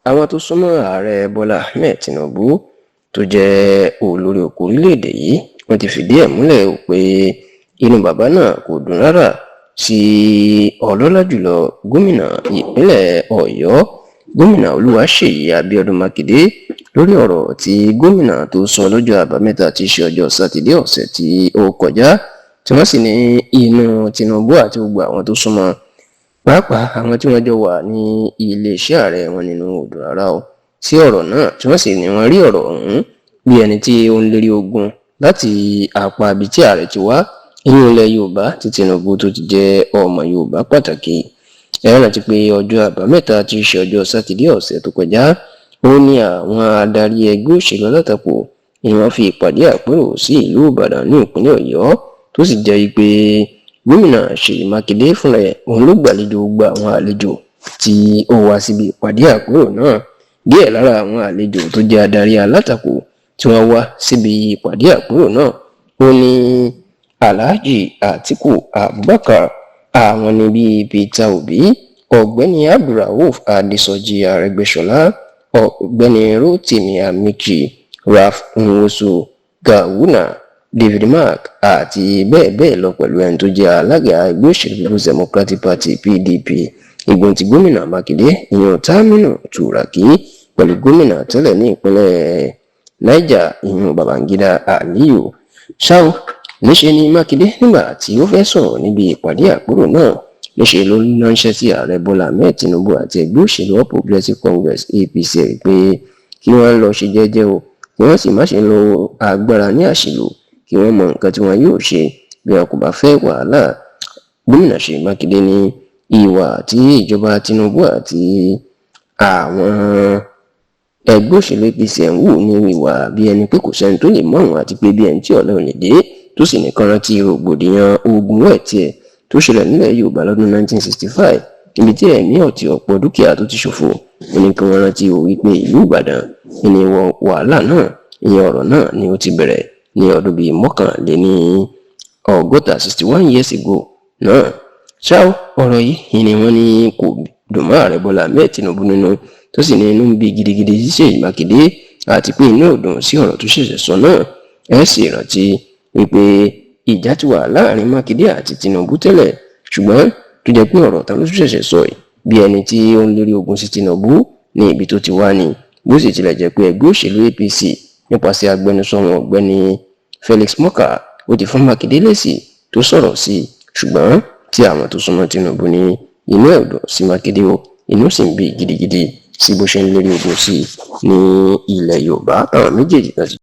Àwọn tó súnmọ́ Ààrẹ Bọ́lá Ahmed Tinubu tó jẹ́ olórí oko orílẹ̀-èdè yìí, wọ́n ti fìdí ẹ̀ múlẹ̀ pé inú bàbá náà kò dùn rárá sí ọlọ́lá jùlọ gómìnà ìpínlẹ̀ Ọ̀yọ́, Gómìnà Olúwaṣèyí Abiodun Makinde, lórí ọ̀rọ̀ tí gómìnà tó sọ lọ́jọ́ Àbámẹ́ta tí í ṣe ọjọ́ Sátidé ọ̀sẹ̀ tí ó kọjá, tí wọ́n sì ní inú Tinubu àti gbogbo àwọn tó súnmọ́, pàápàá àwọn tí wọ́n jọ wà ní iléeṣẹ́ ààrẹ wọn, nínú ò dùn rárá o sí ọ̀rọ̀ náà, tí wọ́n sì ní wọ́n rí ọ̀rọ̀ ọ̀hún bí ẹni tí ó ń lérí ogun láti apá ibi tí ààrẹ ti wá inú ilẹ̀ Yorùbá, tí Tinubu tó ti jẹ́ ọmọ Yorùbá pàtàkì. Ẹ rántí pé ọjọ́ Àbámẹ́ta tí í ṣe ọjọ́ Sátidé ọ̀sẹ̀ tó kọjá, ó ní àwọn adarí ẹgbẹ́ òṣèlú alátakò ni wọ́n fi ìpàdé àpérò sí ìlú Ìbàdàn ní ìpínlẹ̀ Ọ̀yọ́, tó sì jẹ́ pé Gómìnà Ṣèyí Mákindé fúnra ẹ̀ òun ló gbàlejò gbogbo àwọn àlejò tí ó wá síbi ìpàdé àpérò náà. Díẹ̀ lára àwọn àlejò tó jẹ́ adarí alátakò tí wọ́n wá síbi ìpàdé àpérò náà, ó ní Alhaji Atiku Abubakar, àwọn ní bíi Peter Obi, Ọ̀gbẹ́ni Abdulrauf Adesoji Arẹ́gbẹ́ṣọlá, Ọ̀gbẹ́ni Rotimi Amaechi, Ralph Nwosu Gawuna, David Mark àti bẹ́ẹ̀ bẹ́ẹ̀ lọ, pẹ̀lú ẹni tó jẹ́ alága ẹgbẹ́ òṣèlú People's Democratic Party, PDP, igun ti Gómìnà Mákindé, ìyẹn Taminu Turaki, pẹ̀lú gómìnà tẹ́lẹ̀ ní ìpínlẹ̀ Niger, ìyẹn Babangida Aliyu. Ṣá o, níṣe ni Mákindé, nígbà tí ó fẹ́ sọ̀rọ̀ níbi ìpàdé àpérò náà, níṣe ló ránṣẹ́ sí Ààrẹ Bọ́lá Ahmed Tinubu àti ẹgbẹ́ òṣèlú All Progressives Congress, APC, pé kí wọ́n lọ ṣe jẹ́jẹ́ o, kí wọ́n sì má ṣe lo agbára ní àṣìlò, kí wọ́n mọ nǹkan tí wọn yóò ṣe bí wọn kò bá fẹ́ wàhálà. Gómìnà Ṣèyí Mákindé ní ìwà tí ìjọba Tinubu àti àwọn ẹgbẹ́ òṣèlú APC ń hù ní ìwà bí ẹni pé kò sẹ́ni tó lè mọ̀ ọ́n, àti pé bí ẹni tí ọ̀lẹ ò lè dé, tó sì nìkan rántí rògbòdìyàn ogun wẹ̀tiẹ̀ tó ṣẹlẹ̀ nílẹ̀ Yorùbá lọ́dún 1965, níbi tí ẹ̀mí ọ̀tí ọ̀pọ̀ dúkìá tó ti ṣòfò. Ó ní kí wọ́n rántí o wípé ìlú Ìbàdàn ní wàhálà náà, ìyẹn ọ̀rọ̀ náà, ni ó ti bẹ̀rẹ̀ ní ọdún bíi 61, 61 years ago náà. Ṣá o, ọ̀rọ̀ yìí ni wọ́n ní kò dùn mọ́ Ààrẹ Bọ́lá Ahmed Tinubu nínú, tó sì ní inú ń bí gidigidi sí Ṣèyí Mákindé, àti pé inú ò dùn sí ọ̀rọ̀ tó ṣẹ̀ṣẹ̀ sọ náà. Ẹ sì rántí wípé ìjà ti wà láàrin Mákindé àti Tinubu tẹ́lẹ̀, ṣùgbọ́n tó jẹ́ pé ọ̀rọ̀ tán ló ṣẹ̀ṣẹ̀ sọ yìí, bí ẹni tí ó ń lérí ogun sí Tinubu ní ibi tó ti wá ni. Bó sì tilẹ̀ jẹ́ pé ẹgbẹ́ òṣèlú APC nípasẹ̀ agbẹnusọ wọn, Ọ̀gbẹ́ni Felix Morka, ó ti fún Mákindé lésì tó sọ̀rọ̀ sí i, ṣùgbọ́n tí àwọn tó súnmọ́ Tinubu ní inú ẹ̀ ò dùn sí Mákindé o, inú sì ń bí gidigidi sí bó ṣe ń lérí ogun sí ní ilẹ̀ Yorùbá, táwọn méjèèjì náà ti